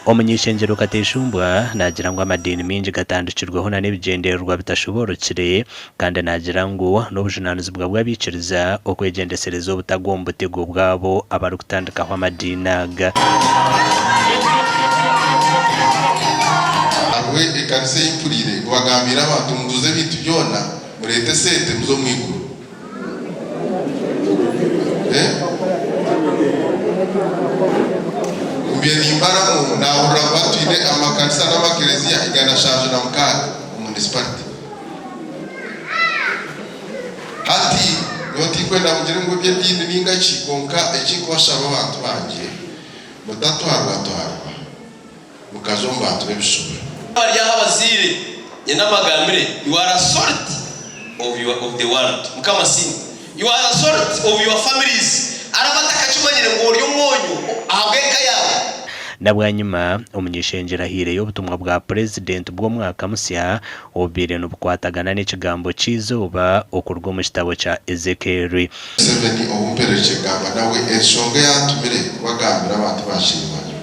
Omuny'eishengyero Kateshumbwa naagira ngu amadiini maingi gatandikirweho na n'ebigyendererwa bitashoboorokire kandi naagira ngu n'obujunaanizibwa bw'abaikiriza okwegyendesereza obutagwa omu butego bw'abo abarikutandikaho amadiini aga. Hariho ekanisa ei mpuriire ngu bagambiire abantu muguze ebintu byona mureete esente muze omu iguru. Mbiire nimbaramu naahurira ngu hati twine amakanisa n'amakereziya 176 omu munisipalite. Hati nyowe tinkwenda mugire ngu eby'ediini nainga ki kwonka eki nkubashaba bantu bangye mutatwarwatwarwa mukaza omu bantu b'ebishuba. Abari aha abazaire nyenda mbagambire you are a salt of your of the world mukama asiimwe you are a salt of your families araba atakakimanyire ngu ori omwonyo ahabw'eka yaawe. Na bwanyima, omuny'eishengyero ahaireyo obutumwa bwa Purezidenti bw'omwaka musya obubaire nibukwatagana n'ekigambo ky'eizooba okuruga omu kitabo kya Ezekieli. Museveni ou mpererekye kugamba nawe enshonga eyantumire kubagambira abantu ba Kyeimanyu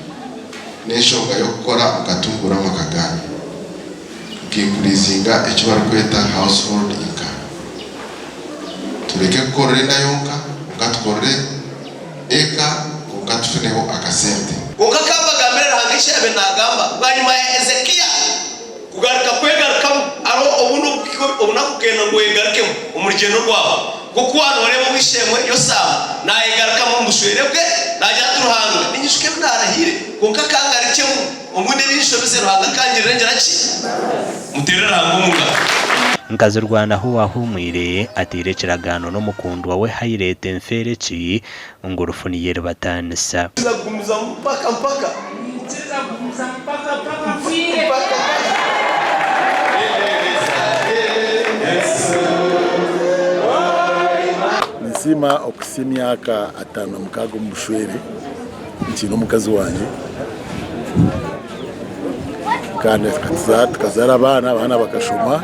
n'enshonga y'okukora mukatunguura amaka gaanyu mukinkurizinga eki barikweta household income. Tureke kukorera enda yonka kwonka tukorere eka kwonka tufuneho akasente. Kwonka ka mbagambire Ruhanga eki yaabaire naagamba bwanyima ya Hezekiya kugaruka kwegarukamu. Hariho obundi obunaku bukenda ngu oyegarukemu omu rugyendo rwawe. Nk'oku waaba nooreeba ow'eishe-emwe Yosamu naayegarukamu omu bushwere bwe, naagira ati, Ruhanga, niinyijuka ebi naarahiire, kwonka ka ngarukyemu, obundi ebi nshobize Ruhanga akangirira ngira ki? Muteere Ruhanga omu ngaro. Nkazirwanaho owaahuumwire, ateire ekiragaano n'omukundwa we Haireete Nfereki ngu rufu niyo eribataanisa. Nikiza kugumizamu mpaka mpaka. Nikiza kugumizamu mpaka mpaka nfiire. Mpaka mpaka. Ninsiima okuhitsya emyaka 56 omu bushwere nkiine omukazi wangye kandi tukazaara abaana, abaana bakashoma.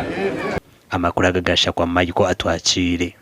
Amakuru aga gashakwa Michael Atwakiire.